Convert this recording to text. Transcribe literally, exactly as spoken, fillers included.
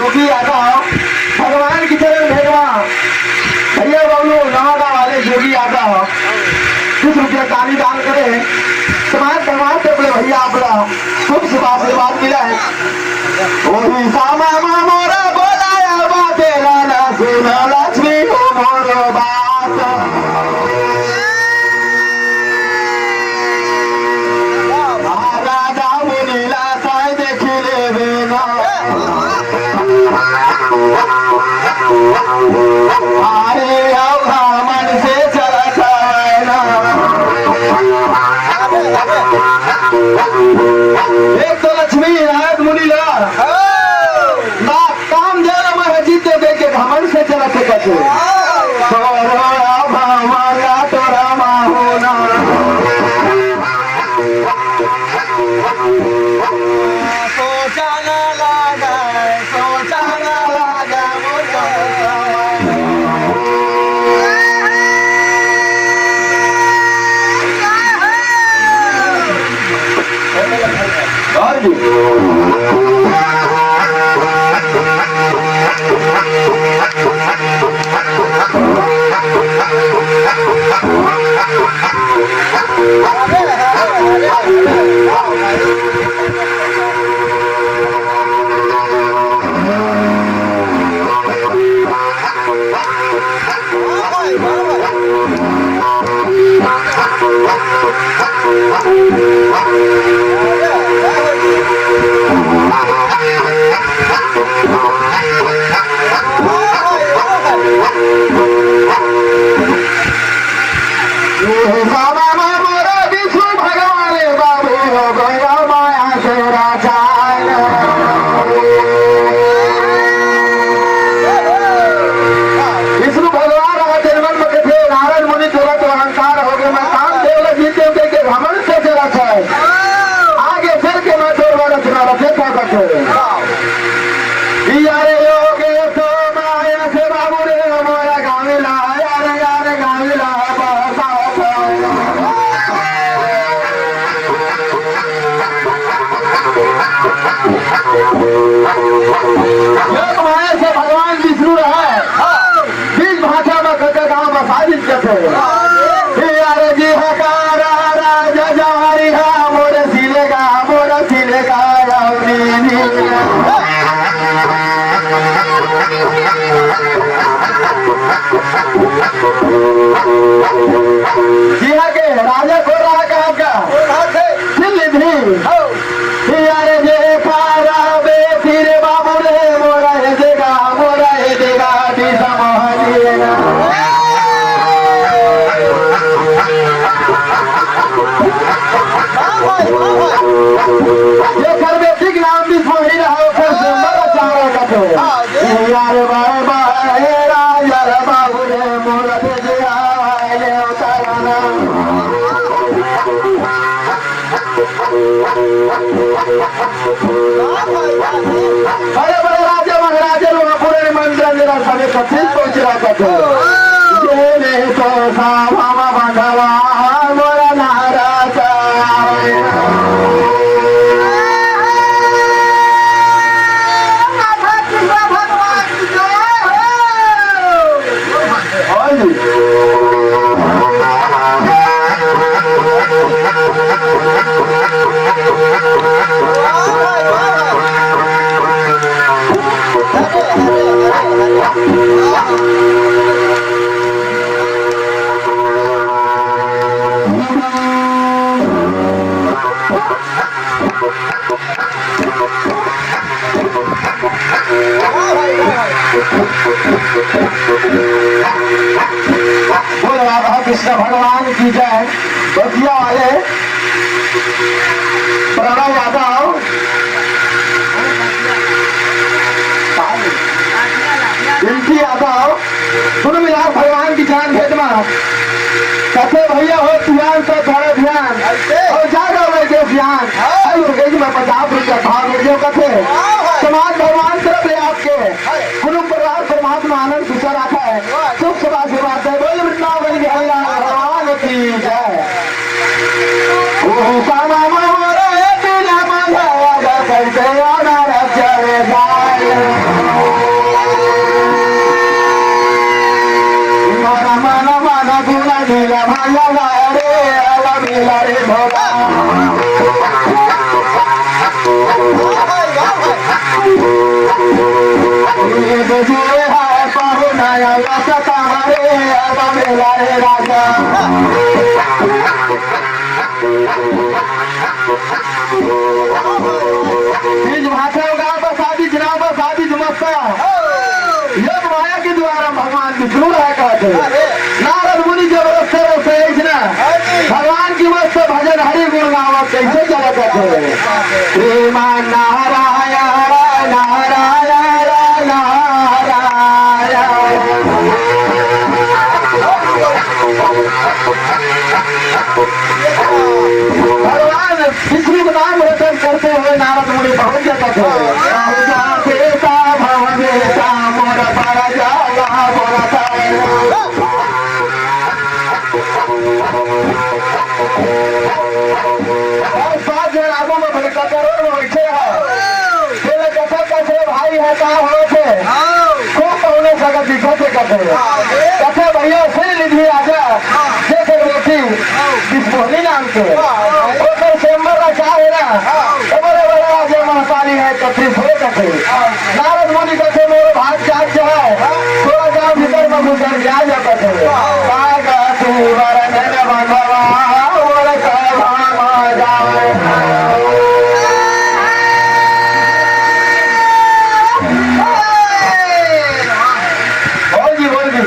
जोगी यादव, भगवान की चरण भेंटवा। भैया बबलू नवादा वाले जोगी यादव कुछ रुपया दानी दान करे, समाज भगवान से बोले, भैया आप ला शुभ शुभ आशीर्वाद मिला है। ओही सामा मा मोरा बोलाया बा, बेला ना सुना लक्ष्मी हो मोरो बात। राजा मुनीला साई देखी लेवे ना। अरे आओ हमन से चलत है ना। एक तो लक्ष्मी नारद मुनीला ना काम दे रहा, मैं जीते देख के घमंड से चलत है कछु। तोरा बाबा का तोरा माहो ना। सोचा ना लागे, सोचा ना लागे, मोर विष्णु भगवान अगर जन्मन में कथे, नारद मुनि तोला तो अहंकार हो गए, मैं कामदेव ला जीते कह के घमंड से चलत है। आगे चल के मैं तोर वाला सुना रहा, देखा करते। यारे योगेश माया से बाबू रे, मोरा गावे ला, यारे, यारे गावे ला, बाबा। योग माया से भगवान विष्णु रहा है। बीच भाषा में कका गांव बसा दिन कथे। हे यार जी हकारा राजा जारी हा मोर सिलेगा, मोर सिलेगा राम जी। जिहा के राजा को रहा कहाँ का? सिल भी। यार जे पारा बे फिर बाबू रे मोरा हे देगा, मोरा हे देगा, दिशा मोहनिया। ये कर बेटी के नाम भी सोही रहा, फिर से मर चारा का तो। यार बाबा, हे राजा बाबू रे मोरा हे देगा, ले उतारा ना। बड़े बड़े राजा महाराजा लोग पूरे निमंत्रण देना सभी कथित पहुंच रहा था। ये नहीं तो सावा बाबा मोरा नारा। बोल राधा कृष्ण भगवान की जय। बतिया वाले प्रणव यादव, पिंकी यादव, कुल मिला भगवान की जान भेंट मा। कथे भैया हो ध्यान से धरो ध्यान। अउ जागो लगे ज्ञान। हाँ। अउ तो गई मैं पचास रुपया भाग ले लियो कथे। हाँ भाई। समाज भगवान तरफ ले आपके। हाँ। कुल परिवार परमात्मा आनंद खुशा रखा है। वाह। सुख सदा आशीर्वाद दे। बोल वृंदावन बिहारी लाल भगवान की जय। ओ सामा मामा रे, तेरा मांझा वाला कैसे आना रे चले जाए। मेला रे राजा। बीच भाषा गाँव बसा, बीच नाव बसा, बीच मस्ता। योग माया के द्वारा भगवान विष्णु रहा कहते। नारद मुनि जब रस्ते रस्ते अइस ना, भगवान की मस्त भजन हरि गुण गावत कैसे चलत थे। श्रीमान नारायण नारायण नारायण। भगवान विष्णु का नाम रटन करते हुए नारद मुनि पहुंच जाता था। बेटा भव बेटा मोर पर जाला बोलता। और सात जन आगू में भले कतरों में बैठे हैं। तेरे कथा कैसे भाई है, का हो थे? खूब पहुने सका दिखा थे कथे। कथे भैया सिर निधि राजा, जैसे रोटी बिस्मोहनी नाम के। वो तो चैम्बर का चाह है ना, तो बड़े बड़े राजा महतारी है, कथी थोड़े कथे। नारद मुनि कथे मोर भाग जाग जाए, थोड़ा गांव भीतर में घुसर जा जाता थे। का का तू वरन न बंधवा, और कहे भामा जाए। बोल जी, बोल जी।